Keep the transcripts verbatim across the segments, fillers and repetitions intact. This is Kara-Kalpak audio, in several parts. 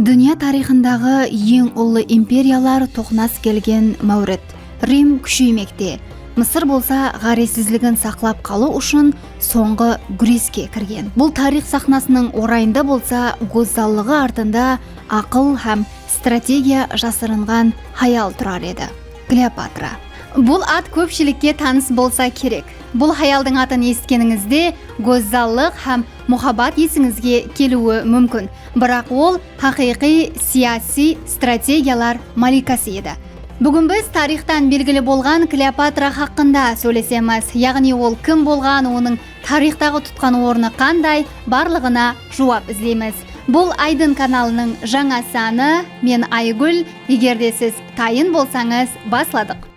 Dúnya tariyxındaǵı eń ullı imperiyalar toqnas kelgen máwrit. Rim kúsheymekte. Mısır bolsa ǵárezsizligin saqlap qalıw ushın sońǵı gúreske kirgen. Bul tariyx saxnasınıń orayında bolsa gózzallıǵı artında aqıl hám strategiya jasırınǵan hayal turar edi. Kleopatra. Bul at kópshilikke tanıs bolsa kerek. Bul hayaldıń atın esitkenińizde gózzallıq hám muhabbat esińizge keliwi múmkin. Biraq ol haqıyqıy siyasiy strategiyalar malikası edi. Búgin biz tariyxtan belgili bolǵan Kleopatra haqqında sóylesemiz, yaǵnıy ol kim bolǵan, onıń tariyxtaǵı tutqan ornı qanday, barlıǵına juwap izleymiz. Bul Aydın kanalınıń jańa sanı, men Aygúl, eger de siz tayın bolsańız, basladıq.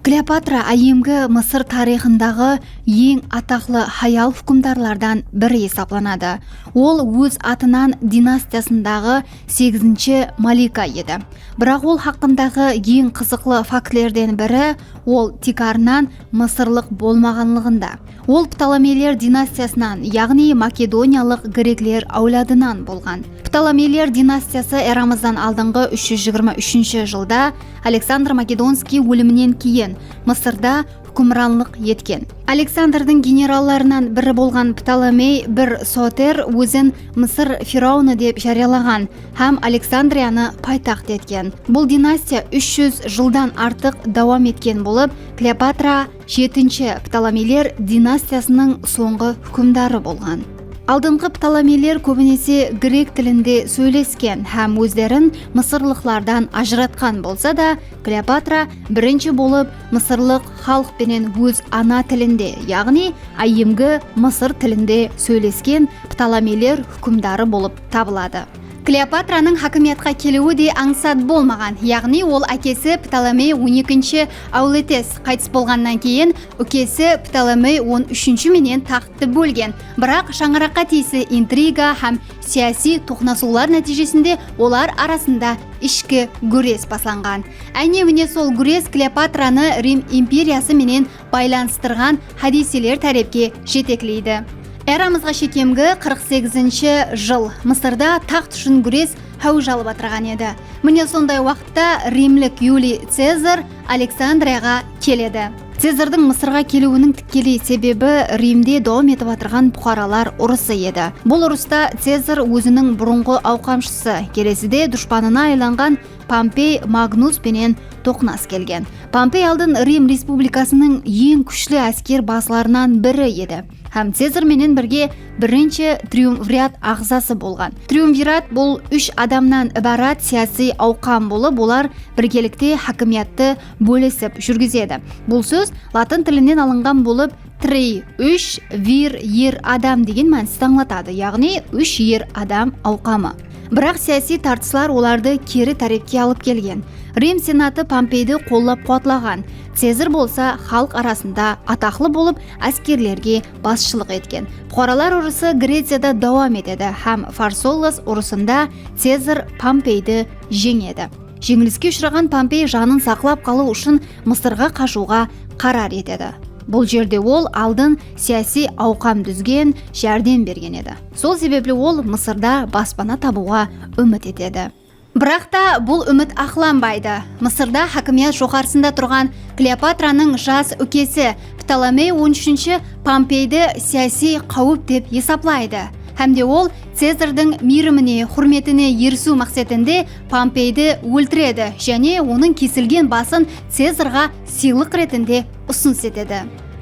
Kleopatra áyyemgi Mısır tariyxındaǵı eń ataqlı hayal húkimdarlardan biri esaplanadı. Ol óz atınan dinastiyasındaǵı segizinshi malika edi. Biraq ol haqqındaǵı eń qızıqlı faktlerden biri, ol tiykarınan mısırlıq bolmaǵanlıǵında. Ol Ptolemeyler dinastiyasınan, yaǵnıy makedoniyalıq grekler áwladınan bolǵan. Ptolemeyler dinastiyası eramızdan aldınǵı úsh júz jigirma úshinshi jılda Aleksandr Makedonskiy óliminen keyin Mısırda húkimranlıq etken. Aleksandrdıń generallarınan biri bolǵan Ptolemey bir Soter ózin Mısır firawını dep járiyalaǵan hám Aleksandriyanı paytaxt etken. Bul dinastiya úsh júz jıldan artıq dawam etken bolıp, Kleopatra jetinshi Ptolemeyler dinastiyasınıń sońǵı húkimdarı bolǵan. Aldınǵı Ptolemeyler kóbinese grek tilinde sóylesken hám ózlerin mısırlıqlardan ajıratqan bolsa da, Kleopatra birinshi bolıp mısırlıq xalıq penen óz ana tilinde, yaǵnıy áyyemgi Mısır tilinde sóylesken Ptolemeyler húkimdarı bolıp tabıladı. Kleopatranıń hákimiyatqa keliwi de ańsat bolmaǵan, yaǵnıy ol ákesi Ptolemey on ekinshi Auletes qaytıs bolǵannan keyin úkesi Ptolemey on úshinshi menen taxttı bólgen. Biraq shańaraqqa tiyisli intriga hám siyasiy toqnasıwlar nátiyjesinde olar arasında ishki gúres baslanǵan. Áne, mine sol gúres Kleopatranı Rim imperiyası menen baylanıstırǵan hádiyseler tárepke jetekleydi. Eramızǵa shekemgi qırq segizinshi jıl Mısırda taxt ushın gúres háwij alıp atırǵan edi. Mine sonday waqıtta rimlik Yuliy Cezar Aleksandriyaǵa keledi. Cezardıń Mısırǵa keliwiniń tikkeley sebebi Rimde dawam etip atırǵan puqaralar urısı edi. Bul urısta Cezar óziniń burınǵı awqamshısı, keleside dushpanına aylanǵan Pompey Magnus penen toqnas kelgen. Pompey aldın Rim Respublikasınıń eń kúshli ásker basılarınan biri edi hám Cezar menen birge birinshi triumvirat aǵzası bolǵan. Triumvirat bul úsh adamnan ibarat siyasiy awqam bolıp, olar birgelikte hákimiyattı bólisip júrgizedi. Bul sóz latın tilinen alınǵan bolıp, tri, úsh, vir, er adam degen mánisti ańlatadı, yaǵnıy úsh er adam awqamı. Biraq siyasiy tartıslar olardı keri tárepke alıp kelgen. Rim senatı Pompeydi qollap-quwatlaǵan. Cezar bolsa xalıq arasında ataqlı bolıp, áskerlerge basshılıq etken. Puqaralar urısı Greciyada dawam etedi hám Farsollas urısında Cezar Pompeydi jeńedi. Jeńiliske ushıraǵan Pompey janın saqlap qalıw ushın Mısırǵa qashıwǵa qarar etedi. Bul jerde ol aldın siyasiy awqam dúzgen, járdem bergen edi. Sol sebepli ol Mısırda baspana tabıwǵa úmit etedi. Biraq ta bul úmit aqlanbaydı. Mısırda hákimiyat joqarısında turǵan Kleopatranıń jas úkesi Ptolemey on úshinshi Pompeydi siyasiy qáwip dep esaplaydı. Hám de ol Cezardıń miyrimine, húrmetine erisiw maqsetinde Pompeydi óltiredi jáne onıń kesilgen basın Cezarǵa sıylıq retinde usınıs etedi.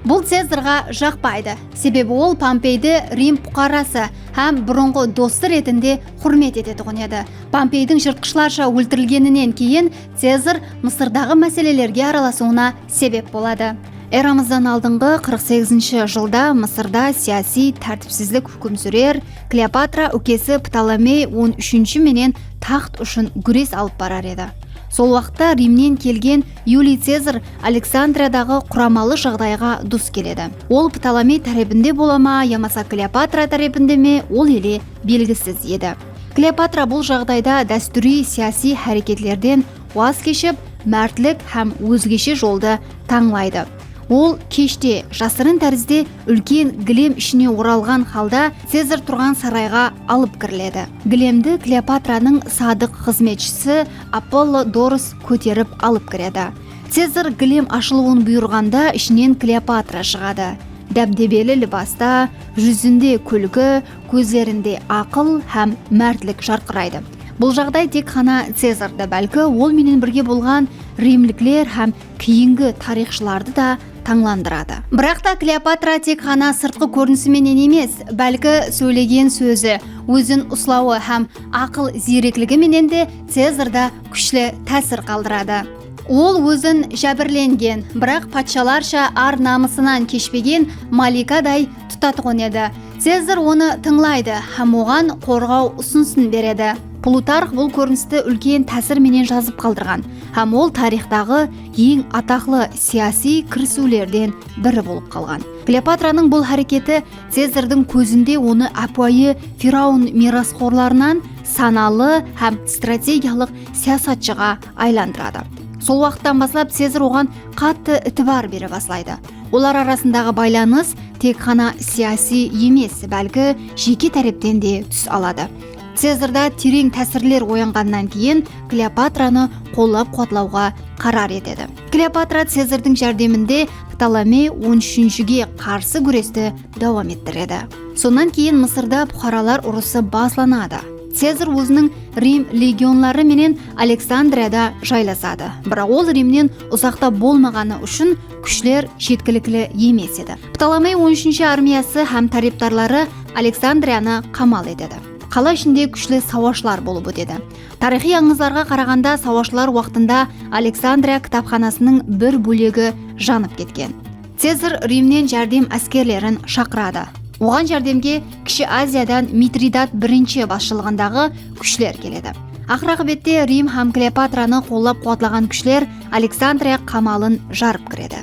Bul Cezarǵa jaqpaydı, sebebi ol Pompeydi Rim puqarası hám burınǵı dosı retinde húrmet etetuǵın edi. Pompeydiń jırtqıshlarsha óltirilgeninen keyin Cezar Mısırdaǵı máselelerge aralasıwına sebep boladı. Eramızdan aldınǵı qırq segizinshi jılda Mısırda siyasiy tártipsizlik húkim súrer, Kleopatra úkesi Ptolemey on úshinshi menen taxt ushın gúres alıp barar edi. Sol waqıtta Rimnen kelgen Yuliy Cezar Aleksandriyadaǵı quramalı jaǵdayǵa dus keledi. Ol Ptolomey tárepinde bola ma yamasa Kleopatra tárepinde me, ol ele belgisiz edi. Kleopatra bul jaǵdayda dástúriy siyasiy háreketlerden waz keship, mártlik hám ózgeshe joldı tańlaydı. Ol keshte jasırın tárizde úlken gilem ishine oralǵan halda Cezar turǵan sarayǵa alıp kiriledi. Gilemdi Kleopatranıń sadıq xızmetshisi Apollodorus kóterip alıp kiredi. Cezar gilem ashılıwın buyırǵanda ishinen Kleopatra shıǵadı. Dábdebeli libasta, júzinde kúlki, kózlerinde aqıl hám mártlik jarqıraydı. Bul jaǵday tek ǵana Cezardı, bálki ol menen birge bolǵan rimlikler hám keyingi tariyxshılardı da tańlandıradı. Biraq ta Kleopatra tek ǵana sırtqı kórinisi menen emes, bálki sóylegen sózi, ózin uslawı hám aqıl ziyrekligi menen de Cezarda kúshli tásir qaldıradı. Ol ózin jábirlengen, biraq patshalarshı ar-namısınan keshpegen malikaday tutatuǵın edi. Cezar onı tıńlaydı hám oǵan qorǵaw usınısın beredi. Plutarx bul kórinisti úlken tásir menen jazıp qaldırǵan hám ol tariyxtaǵı eń ataqlı siyasiy kirisiwlerden biri bolıp qalǵan. Kleopatranıń bul háreketi Cezardıń kózinde onı ápiwayı firawın miyrasxorlarınan sanalı hám strategiyalıq siyasatshıǵa aylandıradı. Sol waqıttan baslap Cezar oǵan qattı itibar bere baslaydı. Olar arasındaǵı baylanıs tek ǵana siyasiy emes, bálki jeke tárepten de tús aladı. Cezarda tereń tásirler oyanǵannan keyin Kleopatranı qollap-quwatlawǵa qarar etedi. Kleopatra Cezardıń járdeminde Ptolomey on úshinshige qarsı gúresti dawam ettiredi. Sonnan keyin Mısırda puqaralar urısı baslanadı. Cezar óziniń Rim legionları menen Aleksandriyada jaylasadı. Biraq ol Rimnen uzaqta bolmaǵanı ushın kúshler jetkilikli emes edi. Ptolomey on úshinshi armiyası hám tárepdarları Aleksandriyanı qamal etedi. Qala ishinde kúshli sawashlar bolıp ótedi. Tariyxıy ańızlarǵa qaraǵanda, sawashlar waqtında Aleksandriya kitapxanasınıń bir bólegi janıp ketken. Cezar Rimnen járdem áskerlerin shaqıradı. Oǵan járdemge Kishi Aziyadan Mitridat birinshi basshılıǵındaǵı kúshler keledi. Aqır-aqıbette Rim hám Kleopatranı qollap-quwatlaǵan kúshler Aleksandriya qamalın jarıp kiredi.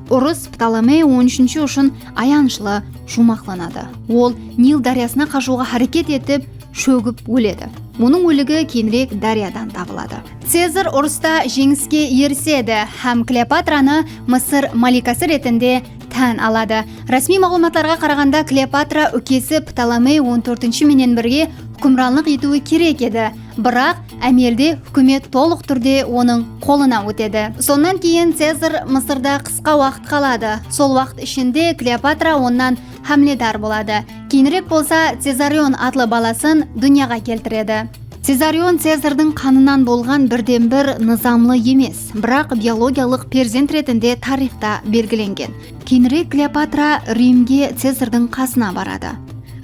Urıs Ptolomey on úshinshi ushın ayanıshlı juwmaqlanadı. Ol Nil dáryasına qashıwǵa háreket etip, shógip óledi. Onıń óligi keyinirek dáryadan tabıladı. Cezar urısta jeńiske erisedi hám Kleopatranı Mısır malikası retinde tán aladı. Rásmiy maǵlıwmatlarǵa qaraǵanda, Kleopatra úkesi Ptolomey on tórtinshi menen birge húkimranlıq etiwi kerek edi. Biraq, ámelde húkimet tolıq túrde onıń qolına ótedi. Sonnan keyin Cezar Mısırda qısqa waqıt qaladı. Sol waqıt ishinde Kleopatra onnan hámiledar boladı. Keyinirek bolsa Cezarion atlı balasın dúnyaǵa keltiredi. Cezarion Cezardıń qanınan bolǵan birden-bir nızamlı emes, biraq biologiyalıq perzent retinde tariyxta belgilengen. Keyinirek Kleopatra Rimge Cezardıń qasına baradı.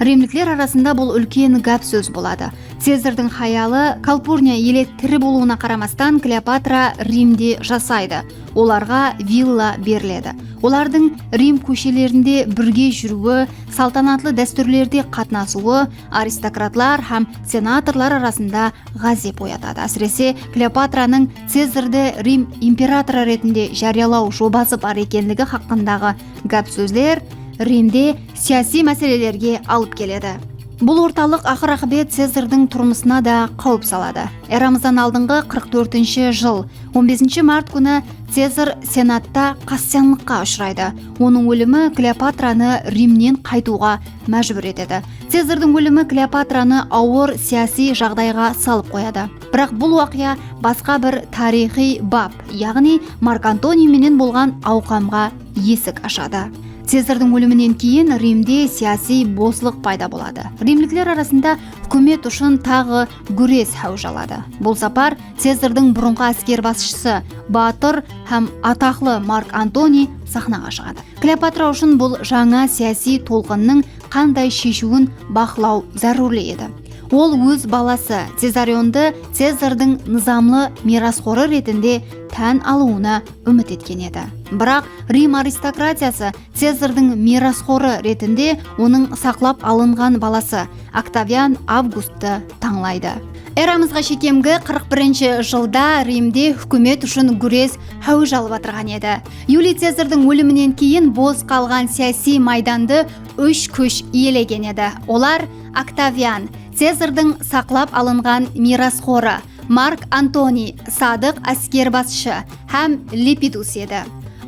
Rimlikler arasında bul úlken gáp-sóz boladı. Cezardıń hayalı Kalpurniya ele tiri bolıwına qaramastan, Kleopatra Rimde jasaydı. Olarǵa villa beriledi. Olardıń Rim kóshelerinde birge júriwi, saltanatlı dástúrlerde qatnasıwı aristokratlar hám senatorlar arasında ǵázep oyatadı. Ásirese, Kleopatranıń Cezardi Rim imperatorı retinde járiyalaw jobası bar ekenligi haqqındaǵı gáp-sózler Rimde siyasiy máselelerge alıp keledi. Bul ortalıq aqır-aqıbet Cezardıń turmısına da qáwip saladı. Eramızdan aldınǵı qırq tórtinshi jıl on besinshi mart kúni Cezar senatta qastyanlıqqa ushıraydı. Onıń ólimi Kleopatranı Rimnen qaytıwǵa májbúr etedi. Cezardıń ólimi Kleopatranı awır siyasiy jaǵdayǵa salıp qoyadı. Biraq bul waqıya basqa bir tariyxıy bap, yaǵnıy Mark Antoniy menen bolǵan awqamǵa esik ashadı. Cezardıń óliminen keyin Rimde siyasiy boslıq payda boladı. Rimlikler arasında húkimet ushın taǵı gúres háwij aladı. Bul sapar Cezardıń burınǵı ásker basshısı, batır hám ataqlı Mark Antoniy saxnaǵa shıǵadı. Kleopatra ushın bul jańa siyasiy tolqınnıń qanday sheshiwin baqlaw zárúrli edi. Ol óz balası Cezariondı Cezardıń nızamlı miyrasxorı retinde tán alıwına úmit etken edi. Biraq Rim aristokratiyası Cezardıń miyrasxorı retinde onıń saqlap alınǵan balası Oktavian Avgusttı tańlaydı. Eramızǵa shekemgi qırq birinshi jılda Rimde húkimet ushın gúres háwij alıp atırǵan edi. Yuliy Cezardıń óliminen keyin bos qalǵan siyasiy maydandı úsh kúsh iyelegen edi. Olar Oktavian, Cezardıń saqlap alınǵan miyrasxorı, Mark Antoniy, sadıq áskerbasshı, hám Lepidus edi.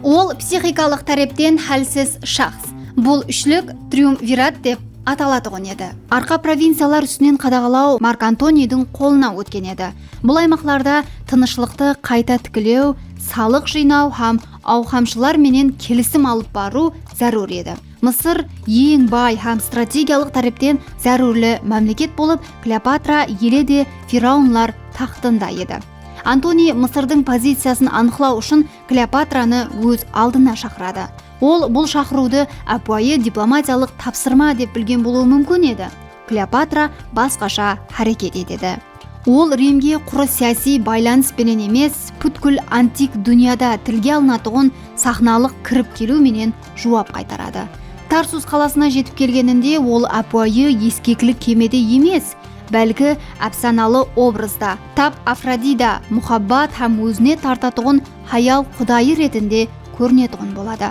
Ol psixikalıq tárepten hálsiz shaxs. Bul úshlik triumvirat dep atalatuǵın edi. Arqa provinciyalar ústinen qadaǵalaw Mark Antoniydiń qolına ótken edi. Bul aymaqlarda tınıshlıqtı qayta tiklew, salıq jıynaw hám awqamshılar menen kelisim alıp barıw zárúr edi. Mısır eń bay hám strategiyalıq tárepten zárúrli mámleket bolıp, Kleopatra ele de fir'awnlar taxtında edi. Antoniy Mısırdıń poziciyasın anıqlaw ushın Kleopatranı óz aldına shaqıradı. Ol bul shaqırıwdı ápiwayı diplomatiyalıq tapsırma dep bilgen bolıwı múmkin edi. Kleopatra basqasha háreket etedi. Ol Rimge qurı siyasiy baylanıs penen emes, pútkil antik dúnyada tilge alınatuǵın saxnalıq kirip keliw menen juwap qaytaradı. Tarsus qalasına jetip kelgeninde ol ápiwayı eskekli kemede emes, bálki ápsanalı obrazda, tap Afrodida, muhabbat hám ózine tartatuǵın hayal qudayı retinde kórinetuǵın boladı.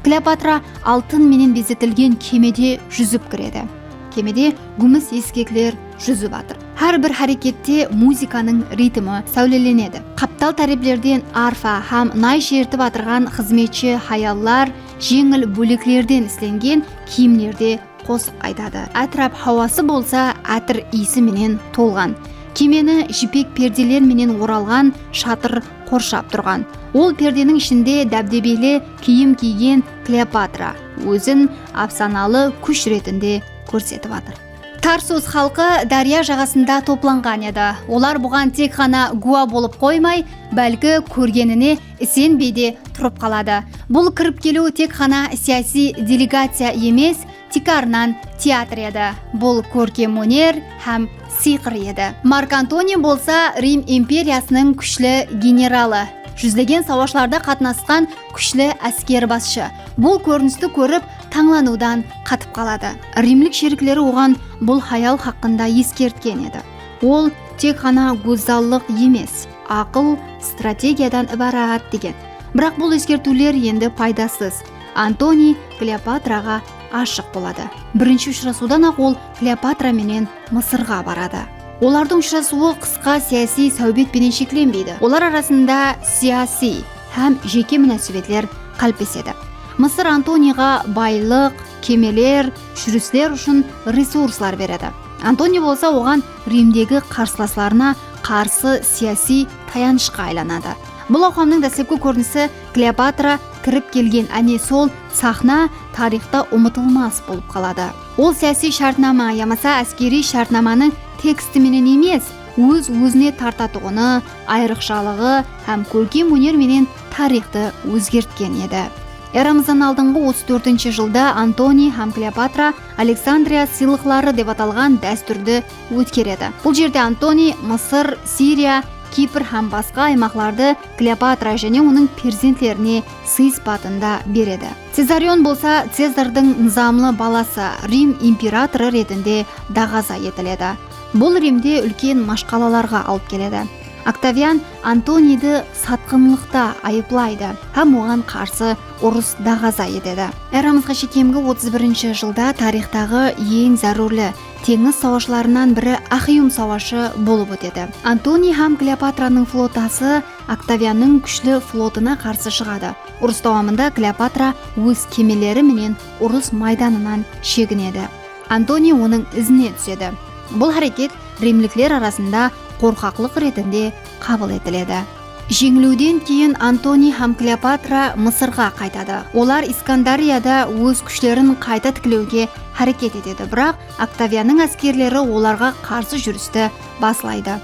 Kleopatra altın menen bezetilgen kemede júzip kiredi. Kemede gúmis eskekler júzip atır. Hár bir hárekette muzıkanıń ritmi sáwlelenedi. Qaptal táreplerden arfa hám nay shertip atırǵan xızmetshi hayallar jeńil bóleklerden islengen kiyimlerde qosıq aytadı. Átirap hawası bolsa átir iyisi menen tolǵan. Kemeni jipek perdeler menen oralǵan shatır qorshap turǵan. Ol perdeniń ishinde dábdebeli kiyim kiygen Kleopatra ózin ápsanalı kúsh retinde kórsetip atır. Tarsus xalqı dárya jaǵasında toplanǵan edi. Olar buǵan tek ǵana gúwa bolıp qoymay, bálki kórgenine isenbey de turıp qaladı. Bul kirip keliw tek ǵana siyasiy delegaciya emes, tiykarınan teatr edi. Bul kórkem óner hám sıyqır edi. Mark Antoniy bolsa Rim imperiyasınıń kúshli generalı. Júzlegen sawashlarda qatnasqan kúshli áskerbasshı. Bul kórinisti kórip, tańlanıwdan qatıp qaladı. Rimlik sherikleri oǵan bul hayal haqqında eskertken edi. Ol tek ǵana gózzallıq emes, aqıl, strategiyadan ibarat, degen. Biraq bul eskertiwler endi paydasız. Antoniy Kleopatraǵa ashıq boladı. Birinshi ushırasıwdan-aq ol Kleopatra menen Mısırǵa baradı. Olardıń ushırasıwı qısqa siyasiy sáwbet penen sheklenbeydi. Olar arasında siyasiy hám jeke múnásibetler qáliplesedi. Mısır Antoniyǵa baylıq, kemeler, júrisler ushın resurslar beredi. Antoniy bolsa oǵan Rimdegi qarsılaslarına qarsı siyasiy tayanıshqa aylanadı. Bul awqamnıń dáslepki kórinisi Kleopatra kirip kelgen, áne, sol saxna tariyxta umıtılmas bolıp qaladı. Ol siyasiy shártnama yamasa áskeriy shártnamanıń teksti menen emes, óz-ózine tartatuǵını, ayrıqshalıǵı hám kórkem óner menen tariyxtı ózgertken edi. Eramızdan aldınǵı otız tórtinshi jılda Antoniy hám Kleopatra Aleksandriya sıylıqları dep atalǵan dástúrdi ótkeredi. Bul jerde Antoniy Mısır, Siriya, Kipr hám basqa aymaqlardı Kleopatra jáne onıń perzentlerine sıy sıpatında beredi. Cezarion bolsa Cezardıń nızamlı balası, Rim imperatorı retinde daǵaza etiledi. Bul Rimde úlken mashqalalarǵa alıp keledi. Oktavian Antoniydi satqınlıqta ayıplaydı hám oǵan qarsı urıs daǵaza etedi. Eramızǵa shekemgi otız birinshi jılda tariyxtaǵı eń zárúrli teńiz sawashlarınan biri Axyum sawashı bolıp ótedi. Antoniy hám Kleopatranıń flotası Oktaviannıń kúshli flotına qarsı shıǵadı. Urıs dawamında Kleopatra óz kemeleri menen urıs maydanınan sheginedi. Antoniy onıń izine túsedi. Bul háreket rimlikler arasında qorqaqlıq retinde qabıl etiledi. Jeńiliwden keyin Antoniy hám Kleopatra Mısırǵa qaytadı. Olar Iskandariyada óz kúshlerin qayta tiklewge háreket etedi, biraq Oktaviannıń áskerleri olarǵa qarsı júristi baslaydı.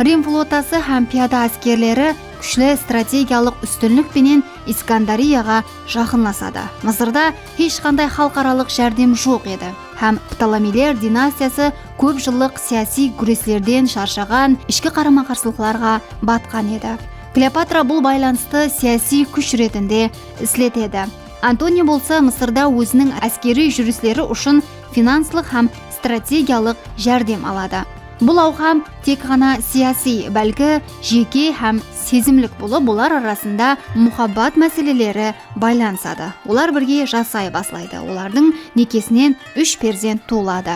Rim flotası hám piyada áskerleri kúshli strategiyalıq ústinlik penen Iskandariyaǵa jaqınlasadı. Mısırda hesh qanday xalıqaralıq járdem joq edi hám Ptolomeyler dinastiyası kóp jıllıq siyasiy gúreslerden sharshaǵan, ishki qarama-qarsılıqlarǵa batqan edi. Kleopatra bul baylanıstı siyasiy kúsh retinde isletedi. Antoniy bolsa Mısırda óziniń áskeriy júrisleri ushın finanslıq hám strategiyalıq járdem aladı. Bul awqam tek ǵana siyasiy, bálki jeke hám sezimlik bolıp, olar arasında muhabbat máseleleri baylanısadı. Olar birge jasay baslaydı. Olardıń nekesinen úsh perzent tuwıladı.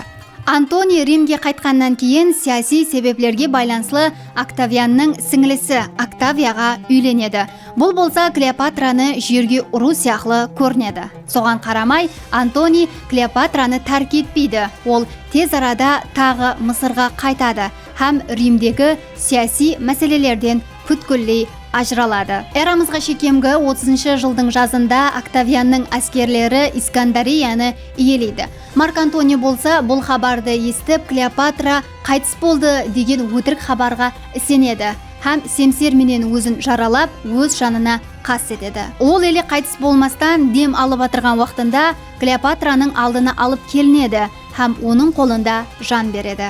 Antoniy Rimge qaytqannan keyin siyasiy sebeplerge baylanıslı Oktaviyannıń sińlisi Oktaviyaǵa úylenedi. Bul bolsa Kleopatranı jerge urıw sıyaqlı kórinedi. Soǵan qaramay, Antoniy Kleopatranı tárk etpeydi. Ol tez arada taǵı Mısırǵa qaytadı hám Rimdegi siyasiy máselelerden pútkilley ajıraladı. Eramızǵa shekemgi otızınshı jıldıń jazında Oktaviyannıń áskerleri Iskandariyanı iyeleydi. Mark Antoniy bolsa bul xabardı esitip, Kleopatra qaytıs boldı degen ótirik xabarǵa isenedi hám semser menen ózin jaralap, óz janına qast etedi. Ol ele qaytıs bolmastan dem alıp atırǵan waqtında Kleopatranıń aldına alıp kelinedi hám onıń qolında jan beredi.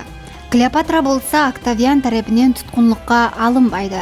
Kleopatra bolsa Oktavian tárepinen tutqınlıqqa alınbaydı.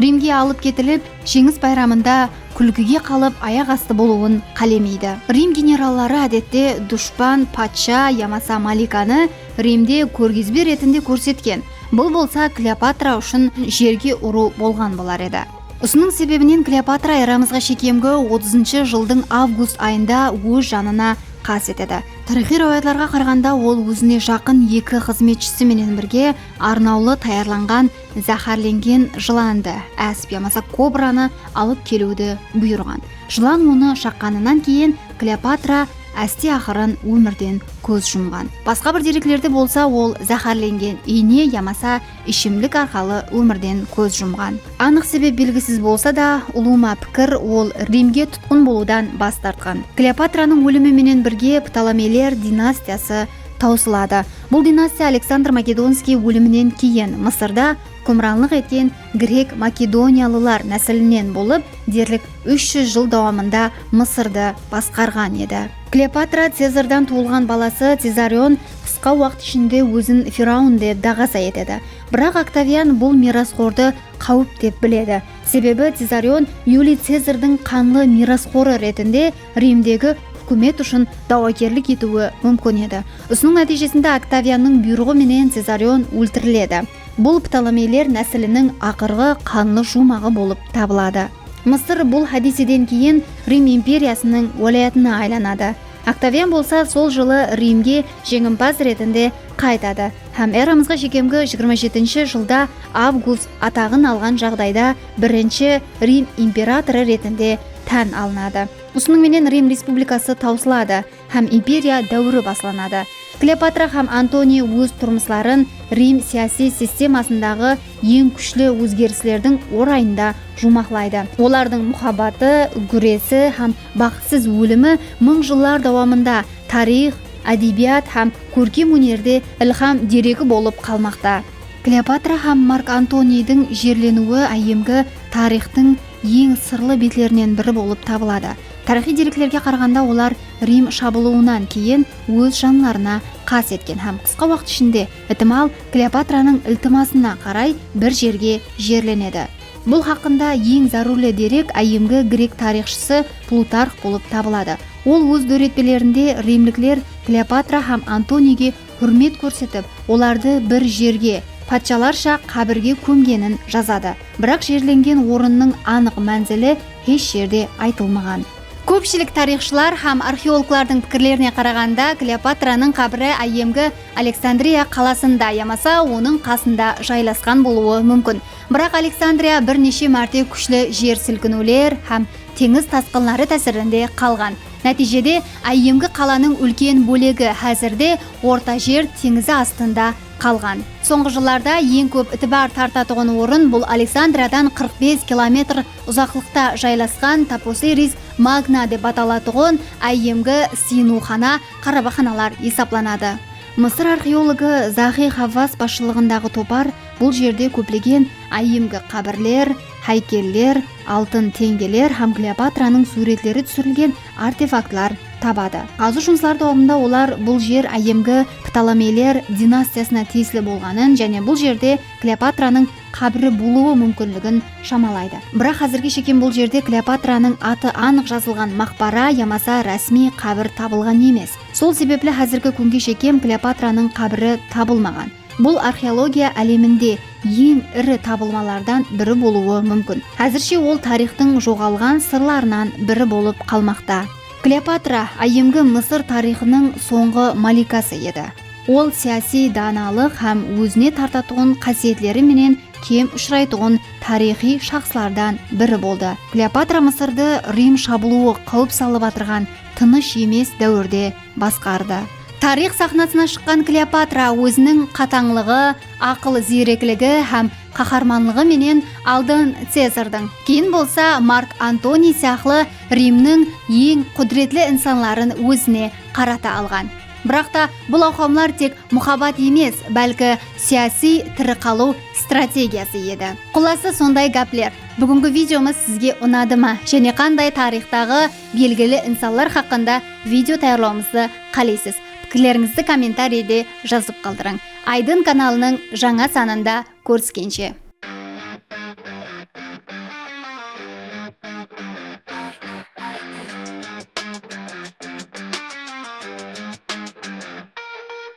Rimge alıp ketilip, Jeńis bayramında kúlkige qalıp, ayaq astı bolıwın qálemeydi. Rim generalları, ádette, dushpan patsha yamasa malikanı Rimde kórgizbe retinde kórsetken. Bul bolsa Kleopatra ushın jerge urıw bolǵan bolar edi. Usınıń sebebinen Kleopatra eramızǵa shekemgi otızınshı jıldıń avgust ayında óz janına qast etedi. Tariyxıy ráwiyatlarǵa qaraǵanda, ol ózine jaqın eki xızmetshisi menen birge arnawlı tayarlanǵan záhárlengen jılandı, ásip yamasa kobranı alıp keliwdi buyırǵan. Jılan onı shaqqanınan keyin Kleopatra áste-aqırın ómirden kóz jumǵan. Basqa bir dereklerde bolsa, ol záhárlengen iyne yamasa ishimlik arqalı ómirden kóz jumǵan. Anıq sebep belgisiz bolsa da, ulıwma pikir, ol Rimge tutqın bolıwdan bas tartqan. Kleopatranıń ólimi menen birge Ptolomeyler dinastiyası tawsıladı. Bul dinastiya Aleksandr Makedonskiy óliminen keyin Mısırda húkimranlıq etken grek makedoniyalılar násilinen bolıp, derlik úsh júz jıl dawamında Mısırdı basqarǵan edi. Kleopatra Cezardan tuwılǵan balası Cezarion qısqa waqıt ishinde ózin firaun dep daǵasa etedi. Biraq Oktavian bul miyrasxordı qáwip dep biledi. Sebebi Cezarion Yuliy Cezardıń qanlı miyrasxorı retinde Rimdegi húkimet ushın dawagerlik etiwi múmkin edi. Usınıń nátiyjesinde Oktaviannıń buyrıǵı menen Cezarion óltiriledi. Bul Ptolomeyler násiliniń aqırǵı qanlı juwmaǵı bolıp tabıladı. Mısır bul hádiyseden keyin Rim imperiyasınıń wálayatına aylanadı. Oktavian bolsa sol jılı Rimge jeńimpaz retinde qaytadı hám eramızǵa shekemgi jigirma jetinshi jılda Avgust ataǵın alǵan jaǵdayda birinshi Rim imperatorı retinde tán alınadı. Usınıń menen Rim respublikası tawsıladı hám imperiya dáwiri baslanadı. Kleopatra hám Antoniy óz turmısların Rim siyasiy sistemasındaǵı eń kúshli ózgerislerdiń orayında juwmaqlaydı. Olardıń muhabbatı, gúresi hám baxıtsız ólimi mıń jıllar dawamında tariyx, ádebiyat hám kórkem ónerde ilham deregi bolıp qalmaqta. Kleopatra hám Mark Antoniydiń jerleniwi áyyemgi tariyxtıń eń sırlı betlerinen biri bolıp tabıladı. Tariyxıy dereklerge qaraǵanda, olar Rim shabılıwınan keyin óz janlarına qast etken hám qısqa waqıt ishinde, itimal, Kleopatranıń iltimasına qaray bir jerge jerlenedi. Bul haqqında eń zárúrli derek áyyemgi grek tariyxshısı Plutarx bolıp tabıladı. Ol óz dóretpelerinde rimlikler Kleopatra hám Antoniyge húrmet kórsetip, olardı bir jerge, patshalarshaq qábirge kómgenin jazadı. Biraq jerlengen orınnıń anıq mánzili hesh jerde aytılmaǵan. Kópshilik tariyxshılar hám arxeologlardıń pikirlerine qaraǵanda, Kleopatranıń qábiri áyyemgi Aleksandriya qalasında yamasa onıń qasında jaylasqan bolıwı múmkin. Biraq Aleksandriya bir neshe márte kúshli jer silkiniwler hám teńiz tasqınları tásirinde qalǵan. Nátiyjede, áyyemgi qalanıń úlken bólegi házirde Orta jer teńizi astında qalǵan. Sońǵı jıllarda eń kóp itibar tartatuǵın orın bul Aleksandriyadan qırq bes kilometr uzaqlıqta jaylasqan Taposiris Magna dep atalatuǵın áyyemgi sıyınıwxana, qarabaxanalar esaplanadı. Mısır arxeologı Zaxi Havvas basshılıǵındaǵı topar bul jerde kóplegen áyyemgi qábirler, háykeller, altın teńgeler hám Kleopatranıń súwretleri túsirilgen artefaktlar tabadı. Qazıw jumısları dawamında olar bul jer áyyemgi Ptolomeyler dinastiyasına tiyisli bolǵanın jáne bul jerde Kleopatranıń qábiri bolıwı múmkinligin shamalaydı. Biraq házirge shekem bul jerde Kleopatranıń atı anıq jazılǵan maqbara yamasa rásmiy qábir tabılǵan emes. Sol sebepli házirgi kúnge shekem Kleopatranıń qábiri tabılmaǵan. Bul arxeologiya áleminde eń iri tabılmalardan biri bolıwı múmkin. Házirshe ol tariyxtıń joǵalǵan sırlarınan biri bolıp qalmaqta. Kleopatra áyyemgi Mısır tariyxınıń sońǵı malikası edi. Ol siyasiy danalıq hám ózine tartatuǵın qásiyetleri menen kem ushıraytuǵın tariyxıy shaxslardan biri boldı. Kleopatra Mısırdı Rim shabılıwı qáwip salıp atırǵan tınısh emes dáwirde basqardı. Tariyx saxnasına shıqqan Kleopatra óziniń qatanlıǵı, aqıl ziyrekligi hám qaharmanlıǵı menen aldın Cezardıń, keyin bolsa Mark Antoniy sıyaqlı Rimniń eń qúdiretli insanların ózine qarata alǵan. Biraq ta bul awqamlar tek muhabbat emes, bálki siyasiy tiri qalıw strategiyası edi. Qullası, sonday gápler. Búgingi videomız sizge unadı ma? Jáne qanday tariyxtaǵı belgili insanlar haqqında video tayarlawımızdı qáleysiz? Pikirlerińizdi kommentariyde jazıp qaldırıń. Aydın kanalınıń jańa sanında kóriskenshe!